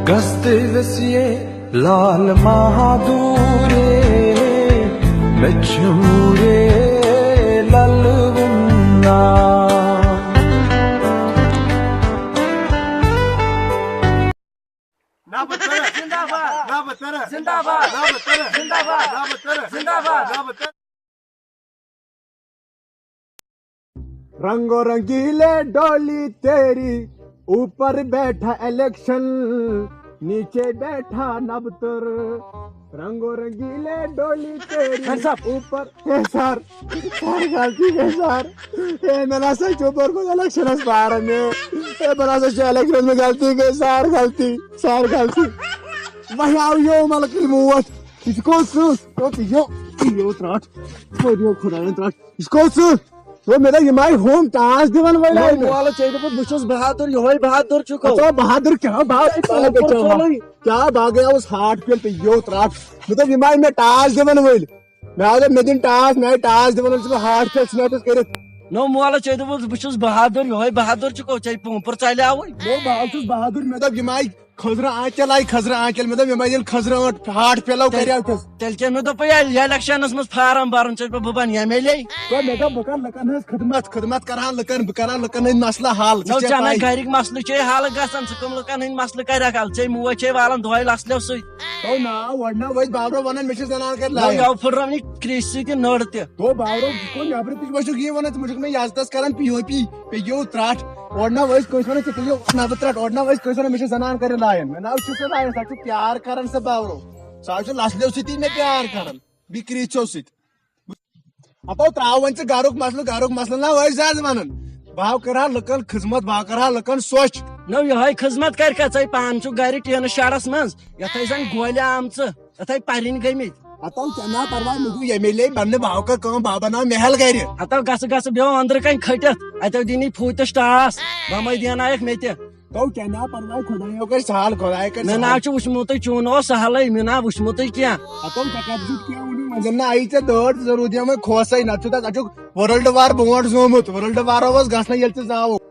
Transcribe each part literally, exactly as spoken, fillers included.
گژھ تہٕ ویٚژھ یے لال مہادورے، مےٚ چھُ موٗرے لَلہٕ وُن نا۔ نہ بہٕ ترٕ۔ زندہ باد۔ نہ بہٕ ترٕ۔ زندہ باد۔ نہ بہٕ ترٕ۔ زندہ باد۔ نہ بہٕ ترٕ۔ زندہ باد۔ نہ بہٕ ترٕ۔ رنگو رنگیلے ڈولی تیری، اوپر بیٹھا الیکشن، نیچے بیٹھا نبتر۔ رنگو رنگیلے ڈولی تیری، خان صاحب۔ اوپر، اے سر، سر غلطی گئی سر۔ اے مےٚ نہ سا چھُ پوٚرمُت الیکشنس بارے میں۔ اے مےٚ نہ سا چھُ الیکشنس میں غلطی گئی سر، غلطی، سر غلطی۔ وۄنۍ آو یوم القی موت۔ یہِ چھُ کوٚت سُہ؟ کوٚت یو؟ یو ترٛٹھ۔ کوٚت یو خدایَن ترٛٹھ؟ یہِ چھُ کوٚت سُہ؟ دوٚپ، مےٚ دوٚپ، یِم آیہِ ہُم ٹاس دِوان وٲلۍ آیہِ مےٚ۔ مولہٕ ژےٚ دوٚپُتھ، بہٕ چھُس بہادُر، یِہوٚے بہادُر چھُکھ۔ ہتو بہادُر کیٛاہ؟ بہادُر کیٛاہ؟ بہٕ کیٛاہ؟ ژولُے۔ کیٛاہ؟ بہٕ گٔیاوُس ہارٹ فیل تہٕ یو ترٛٹھ۔ مےٚ دوٚپ، یِم آیہِ مےٚ ٹاس دِوان وٲلۍ۔ مےٚ دوٚپ، مےٚ دِن ٹاس، مےٚ آیہِ ٹاس دِوان وٲلۍ، ژٕ بہٕ ہارٹ فیل ژھٕنہٕ ہَتس کٔرِتھ۔ نو مولہٕ ژےٚ دوٚپُتھ، بہٕ چھُس بہادُر، یِہوٚے بہادُر چھُکھ، ژےٚ پوٗنٛپُر ژلیاوُے۔ نو بہٕ ہا چھُس بہادُر، مےٚ دوٚپ، یِم آیہِ خٔزرٕ آنچل آیہِ، خٔزرٕ آنچل۔ مےٚ دوٚپ، یِمے ییٚلہِ خٔزرٕ ٲنٛٹ ہارٹ فیلو تیٚلہِ، کریو تس۔ تیٚلہِ کیٛاہ؟ مےٚ دوٚپُے، ییٚلہِ الیکشنس منٛز فارم برُن چھُس بہٕ، بہٕ بنہٕ ایم ایل اے۔ تو مےٚ دوٚپ، بہٕ کرٕ لُکن ہٕنٛز خدمت، خدمت کرٕ ہا لُکن، بہٕ کرٕ ہا لُکن ہٕنٛدۍ مسلہٕ حل۔ ژٕ نو چھےٚ چانہِ پَے؟ گرِکۍ مسلہٕ چھے حل گژھان، ژٕ کٕم لُکن ہٕنٛدۍ مسلہٕ کرکھ حل؟ ژے موج چھے والان دۄہے لژھلیو سۭتۍ۔ تو نا، وۄنۍ نا ؤتھۍ بابرو ونان، مےٚ چھِ زنان کٔرۍ نو لایان۔ یو پھٕٹرٲونی کرٛیٚچھۍ سۭتۍ یہِ نٔر تہِ۔ تو بابرو، کُن نیبرٕ تہِ چھُ وۄنۍ چھُکھ یی ونان، ژٕ چھُکھ مےٚ یزتس کران پی او پی، پیٚیِو ترٛٹھ۔ اورٕ نہ ٲسۍ کٲنٛسہِ ونان، ژٕ پیٚیِو نبہٕ ترٛٹھ، اورٕ نہ ٲسۍ کٲنٛسہِ ونان، مےٚ چھِ زنان کٔرِتھ لایان۔ مےٚ نہ حظ چھُ سُہ لایان، سۄ چھُ پیار کران سۄ بابرو۔ سۄ حظ چھِ لژھلیو سۭتی مےٚ پیار کران، بیٚیہِ کرٛیٚچھو سۭتۍ۔ ہتو ترٛاو وۄنۍ ژٕ گرُک مسلہٕ، گرُک مسلہٕ نہ ٲسۍ زیادٕ ونان۔ بہٕ ہاو کرٕ ہا لُکن خدمت، بہٕ ہاو کرٕ ہا لُکن سۄچھ۔ نو یِہوٚے خدمت کرکھا ژے؟ پانہٕ چھُکھ گرِ ٹینہٕ شڈس منٛز، یتھے زن گولہِ آمژٕ۔ یتھے پرٕنۍ گٔمٕتۍ۔ ہتو ژےٚ نا پرواے، مےٚ گوٚو ایم ایل اے بننہٕ، بہٕ ہاو کر کٲم، بہٕ بناو محل گرِ۔ ہتو گژھٕ گژھٕ بیٚہو أنٛدرٕ کنہِ کھٔٹِتھ، اتیو دِنی پھوٗتِس ٹاس، بمے دینایکھ مےٚ تہِ۔ تو ژےٚ نا پرواے، خدایو کرِ سہل، خدایو کرِ مےٚ سہل۔ ناو چھُ وٕچھمُتٕے چون اوس سہلٕے، مےٚ ناو وٕچھمُتٕے کینٛہہ۔ ہتو ژےٚ کتھ دیُت کینٛہہ وُنہِ، وۄنۍ زن نہ آیی ژےٚ دٲر تہٕ ضروٗرت وۄنۍ کھوژے، نتہٕ چھُ تتھ، اتھ چھُ ورلڈ وار برونٛٹھ زومُت، ورلڈ وار اوس گژھنَے ییٚلہِ ژٕ زاوُکھ۔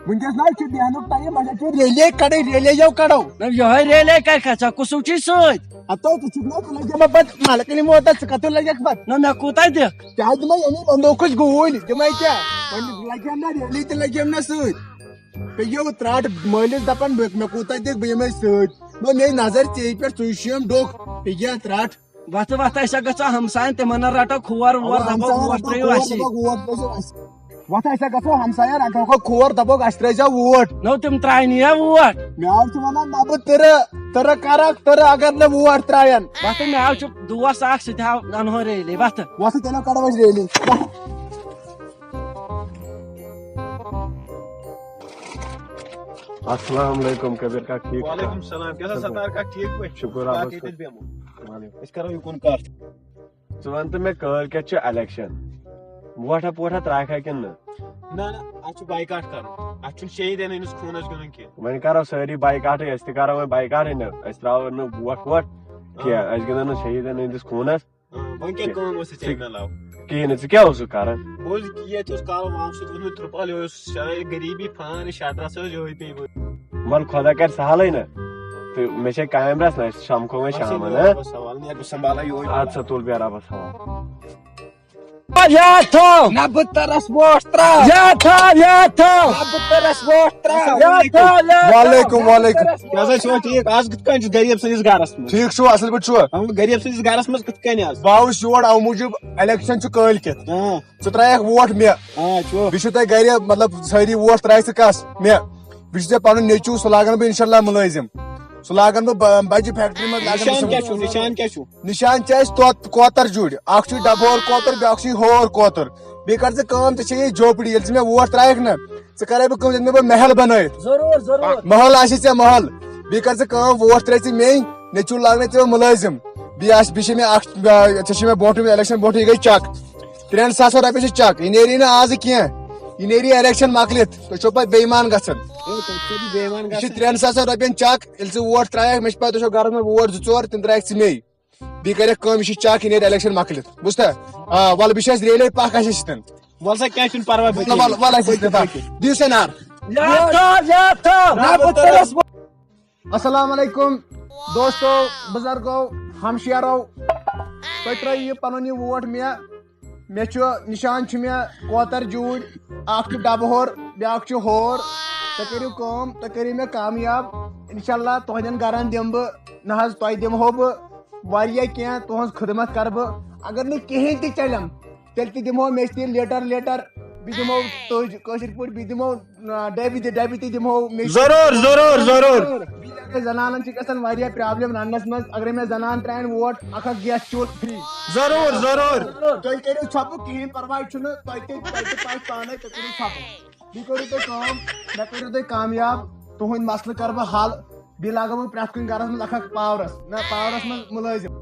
وٕنکیٚس نہ چھُ بیہنُک ٹایم، وۄنۍ چھُ ریلی کڑٕنۍ، ریلی یو کڑو۔ نہ یہے ریلی کر کھژا، کُسُو چھی سۭتۍ؟ ہتو ژٕ چھُکھ نہ، ژٕ لگے مےٚ پتہٕ ملکنہِ موتس، ژٕ کتھ لگکھ پتہٕ؟ نہ مےٚ کوٗتاہ دِکھ؟ کیٛازِ دِمے یعنی بندوقٕچ گوٗلۍ، دِمے کیٛاہ؟ وۄنۍ لگیم نہ ریلی تہِ لگیم نہ سۭتۍ۔ پیٚیو ترٛٹھ مٲلِس دپان، مےٚ، مےٚ کوٗتاہ دِکھ، بہٕ یِمے سۭتۍ۔ نہ مے نظر ژے پٮ۪ٹھ، ژٕے چھُیم ڈوٚکھ، پیٚیہِ ترٛٹھ۔ وتھٕ وتھٕ ہسا گژھو ہمساین، تِمن نہ رٹو کھور وور، اوا، دپو ہمساین ووٹ رٹو ترٲیِو کھور، اسی۔ دپو ووٹ ترٲیِو اسی۔ وتھٕ ہسا گژھو ہمساین، رٹو کھور، دپوکھ اسہِ ترٲیزیو ووٹ۔ نو تِم ترٛاینی یا ووٹ۔ مےٚ حظ چھِ ونان، نہ بہٕ تٕرٕ، تٕرٕ کرکھ، تٕرٕ اگر نہٕ ووٹ ترٛاین۔ وتھٕ مےٚ حظ چھُ دوس اکھ، سُہ تہِ ہاو انہو ریلی، وتھٕ۔ وتھٕ تیٚلہِ کڑو أسۍ ریلی۔ السلام علیکم کبیر کاک، ٹھیٖک چھُکھا؟ وعلیکم السلام، کیٛاہ سا ستار کاک، ٹھیٖک پٲٹھۍ؟ شُکُر رۄبَس کُن۔ وعلیکم۔ أسۍ کرو یُکُن کتھ۔ ژٕ وَن تہٕ مےٚ، کٲلۍ کٮ۪تھ چھُ الیکشن، ووٹھا پوٹھا ترٛاوکھا کِنہٕ نہٕ؟ نہ، نہ، اَتھ چھُ بایکاٹ کرُن، اَتھ چھُنہٕ شہیٖدن ہٕنٛدِس خوٗنس گِنٛدُن کینٛہہ۔ وۄنۍ کرو سٲری بایکاٹٕے، أسۍ تہِ کرو وۄنۍ بایکاٹٕے نہٕ، أسۍ ترٛاوو نہٕ ووٹ ووٹ کینٛہہ، آ۔ أسۍ گِنٛدو نہٕ شہیٖدن ہٕنٛدِس خوٗنس۔ آ، وۄنۍ کیٛاہ کینٛہہ۔ کٲم ٲس ژےٚ ژےٚ اَمہِ علاوٕ؟ کِہیٖنۍ نہٕ، ژٕ کیٛاہ اوسُکھ کران؟ بہٕ اوسُس ییٚتہِ اوس کالہٕ واو سۭتۍ ووٚنمُت ترٛپال، یہِ اوس شاید غریٖبی فان، یہِ شٹرس ٲس یِہوٚے پیٚیہِ وۄنۍ۔ وَلہٕ خۄدا کَرِ سہلٕے نہ۔ تہٕ مےٚ چھے کامہِ رژھ نہ، أسۍ سمکھو وۄنۍ بس یہِ شامَن، گوٚو ہہ؟ رۄبَس حوالہٕ، نیرٕ بہٕ سنبھالہٕ یِہوٚے۔ اَدٕ سا تُل بیٚہہ رۄبَس حوالہٕ۔ یاد تھاو۔ نہ بہٕ ترس ووٹ ترٛاو۔ یاد تھاو، یاد تھاو۔ نہ بہٕ ترس ووٹ ترٛاو۔ یاد تھاو، یاد تھاو۔ وعلیکم، وعلیکم۔ کیٛاہ سا چھِوا ٹھیٖک؟ آز کِتھ کٔنۍ چھُ غریٖب سٕنٛدِس گرس منٛز؟ ٹھیٖک چھُو، اَصٕل پٲٹھۍ چھُوا؟ اَہَن، غریٖب سٕنٛدِس گرس منٛز کِتھ کٔنۍ آز؟ بہٕ آوُس یور اَمہِ موٗجوٗب، الیکشن چھُ کٲلۍ کٮ۪تھ۔ آ۔ ژٕ ترٛایکھ ووٹ مےٚ۔ آ، چھُ۔ بیٚیہِ چھُ تۄہہِ گرِ، مطلب، سٲری ووٹ ترٛایہِ ژٕ کس؟ مےٚ۔ بیٚیہِ چھُ ژےٚ پنُن نیٚچوٗ، سُہ لاگن بہٕ انشاءاللہ مُلٲزِم۔ سُہ لاگن بہٕ ب-، بجہِ فیکٹری منٛز لاگن بہٕ نِشان سُہ۔ کیٛاہ چھُ؟ نِشان کیٛاہ چھُ؟ نِشان چھِ اَسہِ توت-، کوتر جُرۍ۔ اکھ چھُے ڈبہٕ ہور کوتر، بیٛاکھ چھُے ہور کوتر۔ بیٚیہِ کر ژٕ کٲم، ژےٚ چھےٚ یہِ جھوپڑی، ییٚلہِ ژٕ مےٚ ووٹ ترٛایکھ نہ، ژٕ کرے بہٕ کٲم، دِمہٕ بہٕ محل بنٲیِتھ۔ ضروٗر، ضروٗر۔ محل آسہِ ژےٚ محل۔ بیٚیہِ کر ژٕ کٲم، ووٹ ترٛٲے ژٕ مے، نیٚچوٗ لاگنے ژےٚ مُلٲزِم۔ بیٚیہِ آسہِ، بیٚیہِ چھِ مےٚ اکھ، آ، ژےٚ چھِ مےٚ برونٛٹھٕے الیکشن برونٛٹھٕے یہِ گٔے چک۔ ترٛٮ۪ن ساسن رۄپین چھِ چک، یہِ نیری نہٕ آزٕ کینٛہہ، یہِ نیری الیکشن مۄکلِتھ، تُہۍ چھِو پتہٕ بے ایمان گژھان۔ ہے، تُہۍ چھِو بے ایمان یہِ چھِ گژھان۔ ترٛٮ۪ن ساسن رۄپین چک، ییٚلہِ ژٕ ووٹ ترٛایکھ، مےٚ چھِ پتہ تُہۍ چھِو گرس منٛز ووٹ زٕ ژور، تِم ترٛایکھ ژٕ مے۔ بیٚیہِ کَرٮ۪کھ کٲم، یہِ چھِ چَک، یہِ نیرِ الیکشن مۄکلِتھ۔ بوٗزتھا؟ آ، وَلہٕ، بیٚیہِ چھِ اَسہِ ریلے پَکھ اَسہِ سۭتۍ۔ وَلہٕ سا، کینٛہہ چھُنہٕ پَرواے، بہٕ وَلہٕ، وَلہٕ، وَلہٕ، اَسہِ سۭتۍ پَکھ۔ دِیِو سا نار۔ یاد تھاو، یاد تھاو۔ نہ، بہٕ تٔرٕس۔ السلام علیکم دوستو، بزرگو، ہمشیرو، تُہۍ ترٲیِو یہِ پنُن یہِ ووٹ مےٚ۔ مےٚ چھُ نِشان چھُ مےٚ کوتر جوٗرۍ، اکھ چھُ ڈبہٕ ہور، بیٛاکھ چھُ ہور۔ تُہۍ کٔرِو کٲم، تُہۍ کٔرِو مےٚ کامیاب۔ انشاءاللہ تُہنٛدٮ۪ن گرن دِمہٕ بہٕ، نہ حظ تۄہہِ دِمہو بہٕ واریاہ کینٛہہ، تُہنٛز خدمت کرٕ بہٕ۔ اگر نہٕ کِہیٖنۍ تہِ چلٮ۪م، تیٚلہِ تہِ دِمو میٚژِ تہِ لیٹر لیٹر، بیٚیہِ دِمو تٔج کٲشِر پٲٹھۍ، بیٚیہِ دِمو، آ، ڈبہِ تہِ، ڈبہِ تہِ دِمو میٚژِ۔ ضروٗر، ضروٗر، ضروٗر۔ بیٚیہِ اگر زنانن چھِ گژھان واریاہ پرابلم رننس منٛز، اگرے مےٚ زنان ترٛاین ووٹ، اکھ اکھ گیس چوٗلہٕ فری۔ ضروٗر، ضروٗر۔ تُہۍ کٔرِو ژھۄپہٕ، کِہیٖنۍ پرواے چھُنہٕ، تۄہہِ تہِ، تۄہہِ تہِ پزِ پانے، تُہۍ کٔرِو ژھۄپہٕ۔ بیٚیہِ کٔرِو تُہۍ کٲم، مےٚ کٔرِو تُہۍ کامیاب، تُہنٛدۍ مسلہٕ کرٕ بہٕ حل۔ بیٚیہِ لاگو بہٕ پرٛٮ۪تھ کُنہِ گرس منٛز اکھ اکھ پاورس، نہ، پاورس منٛز مُلٲزِم۔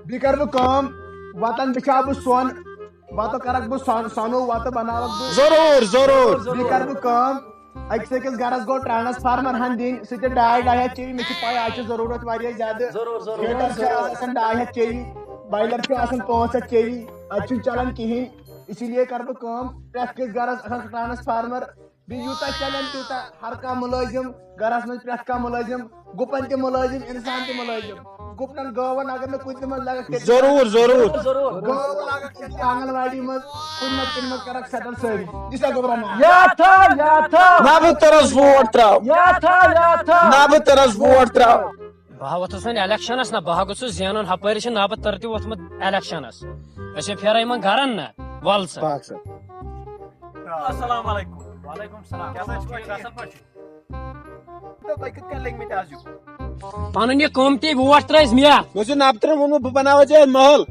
بیٚیہِ کرٕ بہٕ کٲم، وطن بچاو بہٕ سۄن، وتہٕ کرکھ بہٕ سۄن، سۄنو وتہٕ بناوکھ بہٕ۔ ضروٗر، ضروٗر۔ بیٚیہِ کرٕ بہٕ کٲم، أکِس أکِس گرس گوٚو ٹرانسفارمر ہن دِنۍ، سُہ تہِ ڈاے ڈاے ہتھ کے وی۔ مےٚ چھِ پاے آز چھِ ضروٗرت واریاہ زیادٕ۔ ضروٗر، ضروٗر۔ ہیٹر چھِ آسان ڈاے ہتھ کے وی، بایلر چھُ آسان پانٛژھ ہتھ کے وی، اتہِ چھُنہٕ چلان کِہینۍ۔ اسی لیے کرٕ بہٕ کٲم، پرٛٮ۪تھ کٲنٛسہِ گرس اکھ اکھ ٹرانسفارمر، بیٚیہِ یوٗتاہ چلن تیوٗتاہ، ہر کانٛہہ مُلٲزِم، گرس منٛز پرٛٮ۪تھ کانٛہہ مُلٲزِم، گُپن تہِ مُلٲزِم، انسان تہِ مُلٲزِم۔ گُپنن گٲون اگر نہٕ کُنہِ تہِ منٛز لگکھ تیٚلہِ ضروٗر، ضروٗر۔ گٲو لگکھ تیٚلہِ آنگن واڑی منٛز، کُنہِ نتہٕ کُنہِ منٛز کرکھ سیٹل سٲری۔ یہِ چھا گوٚبرا ناو؟ یا تھا، یا تھا۔ نہ بہٕ ترس ووٹ تراو۔ یا تھا، یا تھا۔ نہ بہٕ ترس ووٹ تراو۔ بہٕ ہا ووٚتھُس وۄنۍ الیکشنس نہ، بہٕ ہا گوٚژھُس زینُن، ہپٲرۍ چھِ نبہٕ ترٕ تہِ ووٚتھمُت الیکشنس۔ أسۍ چھِ پھیران یِمن گرن نہ، ول سا۔ پاک سا۔ السلام علیکم۔ وعلیکم السلام۔ کیٛاہ سا چھِو؟ ٹھیٖک اَصٕل پٲٹھۍ چھِو؟ تہٕ تۄہہِ کِتھ کٔنۍ لٔگۍ مٕتۍ آز یِکُن؟ پنُن یہِ قۭمتی ووٹ ترٲیِس مےٚ۔ مےٚ اوس یہِ نبہٕ ترٕ ووٚنمُت، بہٕ بناوے ژےٚ محل۔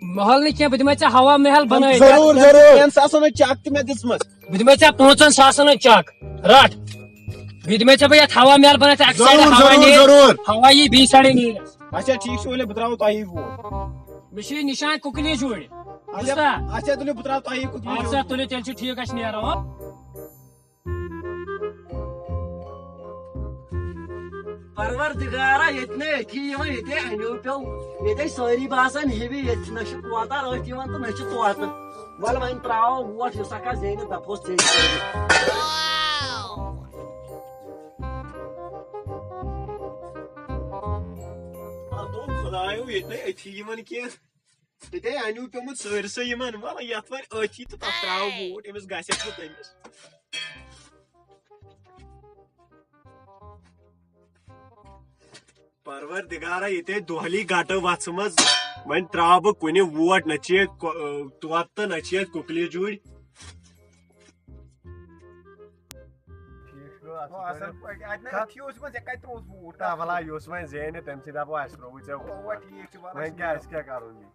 محل نہٕ کینٛہہ، بہٕ دِمے ژےٚ ہوا محل بنٲیِتھ۔ ضروٗر، ضروٗر۔ کینٛہہ سا آسو نہٕ چک تہِ مےٚ دِژمٕژ۔ بہٕ دِمے ژےٚ پانٛژن ساسن ہٕنٛز چک، رٹھ۔ بیٚیہِ دِمے ژےٚ بہٕ یتھ ہوا محل بنٲیِتھ، اکہِ سایڈٕ ضروٗر، ہوا ضروٗر، نیرِ، ضروٗر۔ ہوا یی بیٚیہِ سایڈٕ نیرِ۔ اچھا، ٹھیٖک چھُ، ؤلِو، بہٕ ترٛاوو تۄہی ووٹ۔ مےٚ چھُ یہِ نِشان کُکلی جوٗرۍ۔ اچھا، بوٗزتھا؟ اچھا، تُلِو، بہٕ ترٛاوو تۄہی کُکلی اچھا، جوٗرۍ۔ تُلِو، تیٚلہِ چھُ ٹھیٖک، أسۍ نیرو۔ پروردگارا، ییٚتہِ نہٕ أتھی یِوان، ییٚتے اَنیو پیوٚو، ییٚتے سٲری باسان ہِوی، ییٚتہِ نہ چھُ کوتر أتھۍ یِوان تہٕ نہ چھُ طوطہٕ۔ وَلہٕ وۄنۍ ترٛاوو ووٹ، یُس اکھ زینہِ دَپہوس ژےٚ۔ پتہٕ دوٚپ خۄدایو، ییٚتہِ نَے أتھی یِوان کینٛہہ۔ تیٚلہِ اَنیو پیوٚمُت سٲرسٕے یِمن، وَلہٕ یَتھ وۄنۍ أتھی تہٕ تَتھ ترٛاوو ووٹ، أمِس گژھِ نہٕ تٔمِس۔ پروردگارا، ییٚتہِ دۄہلی گٹہٕ وژھمٕژ، وۄنۍ ترٛاوٕ بہٕ کُنہِ ووٹ، نہ چھِ ییٚتہِ کو-، طوطہٕ تہٕ نہ چھِ ییٚتہِ کُکلی جوٗرۍ۔ ٹھیٖک چھُ، اَصٕل آ، اَصٕل پٲٹھۍ۔ پٲٹھۍ۔ اَتہِ نہ، اَتھی اوس یِوان، ژےٚ کَتہِ ترٛووُتھ ووٹ؟ آ، وَلہٕ ہا، یُس وۄنۍ زینہِ، تٔمۍ سٕے دَپو، اَسہِ ترٛووُے ژےٚ ووٹ۔ اَوا، ٹھیٖک چھُ، وَلہٕ وۄنۍ کیٛاہ، اَسہِ کیٛاہ کَرُن یہِ؟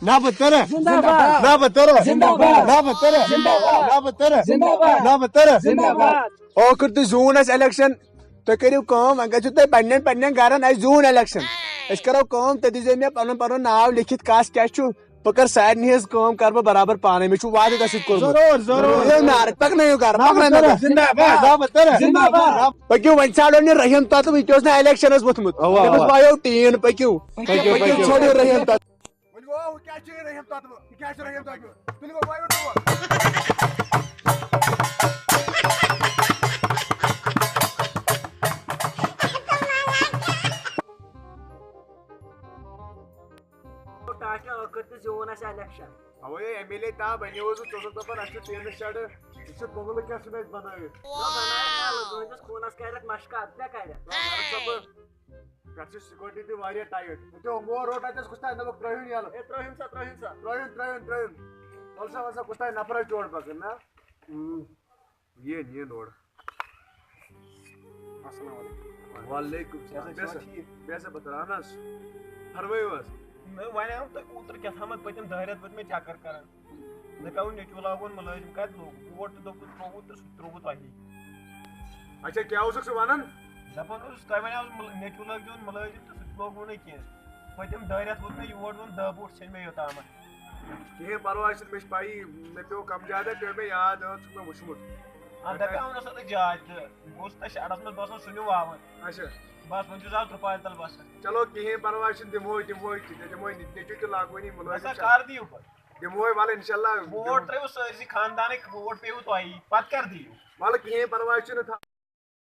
نہ بہٕ ترٕ۔ زندہ باد۔ نہ بہٕ ترٕ۔ زندہ باد۔ نہ بہٕ ترٕ۔ زندہ باد۔ نہ بہٕ ترٕ۔ زندہ باد۔ نہ بہٕ ترٕ۔ زندہ باد۔ ٲخٕر تہِ زیوٗن اَسہِ الیکشن۔ تُہۍ کٔرِو کٲم، وۄنۍ گژھِو تُہۍ پننٮ۪ن پننٮ۪ن گرن، اَسہِ زیوٗن الیکشن۔ أسۍ کرو کٲم، تُہۍ دیٖزیو مےٚ پنُن پنُن ناو لیکھِتھ، کس کیٛاہ چھُ۔ بہٕ کرٕ سارنٕے ہٕنٛز کٲم، کرٕ بہٕ برابر پانے۔ مےٚ چھُ وعدٕ تۄہہِ سۭتۍ کوٚرمُت۔ ضروٗر، ضروٗر۔ یہِ نار، پکنٲیِو گرٕ، نہ بہٕ پکنٲیِو ترٕ۔ گرٕ۔ زندہ باد۔ نہ بہٕ ترٕ۔ زندہ باد۔ پٔکِو، وۄنۍ ژھانڈو نہٕ رحیم تتہٕ، یہِ تہِ اوس نہٕ الیکشنس ووٚتھمُت۔ اوا، تٔمِس اوا۔ وایو ٹیٖن، پٔکِو۔ پٔکِو، پٔکِو، پٔکِو۔ ژھانڈو رحیم تتہٕ۔ ؤنِو، آ، ہُہ کیٛاہ چھُ یہِ رحیم تتوٕ؟ یہِ کیٛاہ چھُ رحیم تتوٕ؟ تُلِو وۄنۍ وایو ٹوٹھ۔ ٹاٹھہِ ٲخٕر تہِ زیوٗن اَسہِ الیکشن۔ اَوَے ایم ایل اے تا بَنیووُس بہٕ، ژٕ اوسُکھ دَپان اَسہِ چھُ ٹیٖنہٕ شَڈٕ، یہِ چھُ بۄگلہٕ کیٛاہ چھُنہٕ اَسہِ بَنٲوِتھ؟ نہ بَنٲوِتھ نہ، تُہٕنٛدِس خوٗنَس کَرٮ۪کھ مَشقہٕ، اَدٕ کیٛاہ کَرٮ۪کھ؟ نہ، مےٚ دوٚپ ژٕ بہٕ، پٮ۪ٹھٕ چھِ سیکورٹی تہِ واریاہ ٹایِٹ۔ ییٚتہِ ہُمو روٚٹ اَتٮ۪س کُس تام، دوٚپُکھ، "ترٛٲوِن یَلہٕ۔" ہے، ترٛٲوِن سا، ترٛٲوِن سا۔ ترٛٲوِن، ترٛٲوِن، ترٛٲوِن۔ وَلہٕ سا، وَلہٕ سا، کُس تام نفرا چوٹ پَکان، نہ؟ اۭں۔ یِن، یِن اورٕ۔ السلام علیکم۔ وعلیکم السلام۔ کیٛاہ سا چھِوا ٹھیٖک؟ بیٚیہِ سا بہٕ ترٛاونَس۔ فرمٲیِو حظ۔ مےٚ وَنیٛاو تۄہہِ اوترٕ کیٛاہ تھامَتھ پٔتِم دَہ رٮ۪تھ وٲتۍ مےٚ چَکَر کَران۔ مےٚ پیوٚو نیٚچوٗ لاگُن مُلٲزِم، کَتہِ لوٚگ؟ ووٹ تہِ دوٚپُس ترٛووُتھ تہٕ سُہ تہِ ترٛووُتھ تۄہی۔ اچھا، کیٛاہ اوسُکھ ژٕ وَنان؟ دَپان اوسُس، تۄہہِ وَنیٛاو مُل-، نیٚچوٗ لٲگۍزیون مُلٲزِم تہٕ سُہ تہِ لوگوُ نہٕ کینٛہہ۔ پٔتِم دَہ رٮ۪تھ ووت مےٚ یور، ووٚن دَہ بوٗٹھ ژھیٚنۍ مےٚ یوٚتامَتھ۔ کِہیٖنۍ پَرواے چھُنہٕ، مےٚ چھِ پَیی، مےٚ پیوٚو کَم زیادَے پیوٚو مےٚ یاد، ٲں، ژٕ چھُکھ مےٚ وٕچھمُت۔ اَتھ دَپیٛاو نہ سا نہٕ جاے تہٕ بہٕ اوسُس تۄہہِ شَڈَس منٛز باسان سُنیُو وَوان۔ اچھا۔ بَس، وۄنۍ چھُس آز ترٛپارِ تَل بَسان۔ چلو، کِہیٖنۍ پَرواے چھُنہٕ، دِمہوے، دِمہوے، ژےٚ دِمہوے نیٚچوٗ تہِ لاگوٕنی مُلٲزِم۔ اچھا، کَر دِیِو پَتہٕ؟ دِمو ہے، وَلہٕ اِنشاءاللہ۔ ووٹ ترٛٲیِو سٲرسٕے خاندانٕکۍ، ووٹ پیٚیِو تۄہی، پَتہٕ کَر دِیِو؟ وَلہٕ کِہیٖنۍ پَرواے چھُنہٕ، تھا-،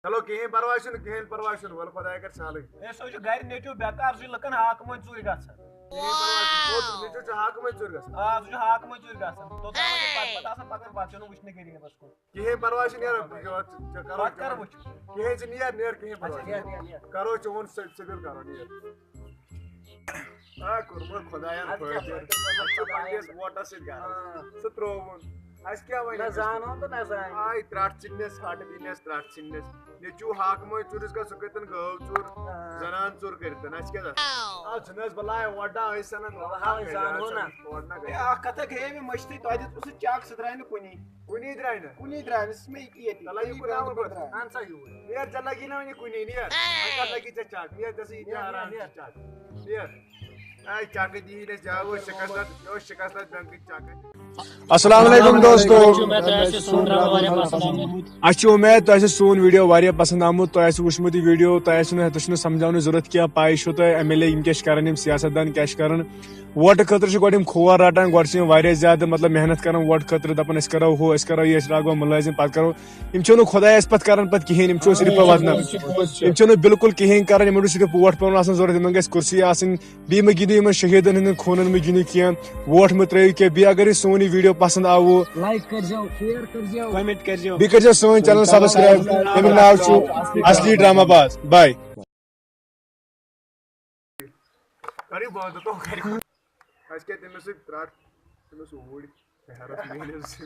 چلو کِہیٖنۍ پَرواے چھُنہٕ، کِہیٖنۍ پَرواے چھُنہٕ، وَلہٕ خۄداے کَرِ سہلٕے۔ ہے، سُہ چھُ گَرِ نیٚچوٗ بیکار، سُہ چھُ لُکَن ہاکہٕ مٔنٛزۍ ژوٗرِ گژھان۔ کِہیٖنۍ پَرواے چھُنہٕ، گوٚو تہٕ نیٚچوٗ چھُ ہاکہٕ مٔنٛزۍ ژوٗرِ گژھان۔ آ، سُہ چھُ ہاکہٕ مٔنٛزۍ ژوٗرِ گژھان، توٚتام چھُ پَتہٕ، پَتہٕ آسان پَکان، پَتہٕ چھُنہٕ وٕچھنہٕ غریٖبَس کُن۔ کِہیٖنۍ پَرواے چھُنہٕ، نیرو، یورٕ ژٕ، ژےٚ کَرو پَتہٕ کَر وٕچھُو؟ کِہیٖنۍ چھُنہٕ، نیر، نیر، کِہیٖنۍ پَرواے اچھا، نیر، چھُنہٕ۔ نیر، نیر۔ کَرو چون سٔ-، سٔبیٖل کَرو، نیر۔ آ، کوٚرمُت خۄدایَن اَدٕ کیٛاہ، فٲیدٕ۔ پَتہٕ کَرو، پَتہٕ کَرو۔ پنٛنِس ووٹَس سۭتۍ گَرٕ۔ آ۔ سُہ ترٛووُن۔ اَسہِ کیٛاہ وَنہِ؟ نہ زانہٕ ہون تہٕ نہ زانہٕ۔ آے ترٛٹھ ژھٕنِس، ہَٹ دِنَس، ترٛٹھ ژھٕنِس۔ نیٚچوٗ ہاکہٕ مٔنٛزۍ ژوٗرِس گژھِ، سُہ کٔرۍتَن گٲو ژوٗر، آ۔ زَنان ژوٗر کٔرۍتَن۔ اَسہِ کیٛاہ زانہٕ؟ آ، ژھٕنَس بَلاے وۄٹا ٲسۍ سَنان۔ آ، أسۍ زانہٕ ہو نہ۔ وۄٹھ نہ ہے، گژھِ۔ اَکھ کَتھا گٔیے مےٚ مٔشتٕے، تۄہہِ دیُتوُ سُہ چَک، سُہ درٛاے نہٕ کُنی۔ کُنی درٛاے نہٕ۔ کُنی درٛاے نہٕ، سُہ چھُ مےٚ ییٚتی ییٚتی۔ تَلہ یہِ ییٚتی کوٗتاہ درٛاے۔ وقت؟ اَہَن سا یوٗرۍ۔ نیر، ژےٚ لَگی نہ وۄنۍ یہِ کُنی، نیر۔ وۄنۍ کَتھ لَگی ژےٚ چَک؟ نیر، ژےٚ سا ییٚتی نیر، نیر، آرام نیر۔ چھُ چَک۔ نیر۔ اے، چَکہٕ دی نہٕ اَسہِ جاے، اوس شِکَس تَتھ، اوس شِکَس تَتھ بٮ۪نٛکٕچ چَکہٕ۔ السلام علیکم دوستو۔ اَسہِ چھِ اُمید تۄہہِ آسہِ سون ویٖڈیو واریاہ پَسنٛد آمُت، تۄہہِ آسہِ وٕچھمُت یہِ ویٖڈیو، تۄہہِ آسہِ نہٕ، تۄہہِ چھُنہٕ سَمجھاونٕچ ضوٚرَتھ کینٛہہ، پَے چھو تۄہہِ ایم ایل اے یِم کیٛاہ چھِ کَران، یِم سیاستدان کیٛاہ چھِ کَران۔ ووٹہٕ خٲطرٕ چھِ گۄڈٕ یِم کھور رَٹان، گۄڈٕ چھِ یِم واریاہ زیادٕ مطلب محنت کَران ووٹہٕ خٲطرٕ، دَپان أسۍ کَرو ہُہ، أسۍ کَرو یہِ، أسۍ لاگو مُلٲزِم، پَتہٕ کَرو، یِم چھِنہٕ خۄدایَس پَتہٕ کَران پَتہٕ کِہیٖنۍ، یِم چھِ صرف وَدنَس، یِم چھِنہٕ بِلکُل کِہیٖنۍ کَران، یِمَن چھُ صرف ووٹ پٮ۪وان آسان ضوٚرَتھ، یِمَن گژھِ کُرسی آسٕنۍ، بیٚیہِ مہٕ گِنٛدِو یِمَن شہیٖدَن ہٕنٛدٮ۪ن خوٗنَن مہٕ گِنٛدِو کینٛہہ، ووٹ مہٕ ترٛٲیِو کینٛہہ، بیٚیہِ اگر یہِ سون یہِ ویٖڈیو پَسنٛد آوُ، لایک کٔرۍزیو، شیئر کٔرۍزیو، کمنٹ کٔرۍزیو، بیٚیہِ کٔرۍزیو سٲنۍ چینل سبسکرائب، اَمیُک ناو چھُ اصلی ڈرامہ باز، باے۔ کَرٕے بنٛد تہٕ تِم کَرِ۔ اَسہِ کیٛاہ تٔمِس سۭتۍ ترٛٹھ، تٔمِس اوٗرۍ شہرَس میٖنِس۔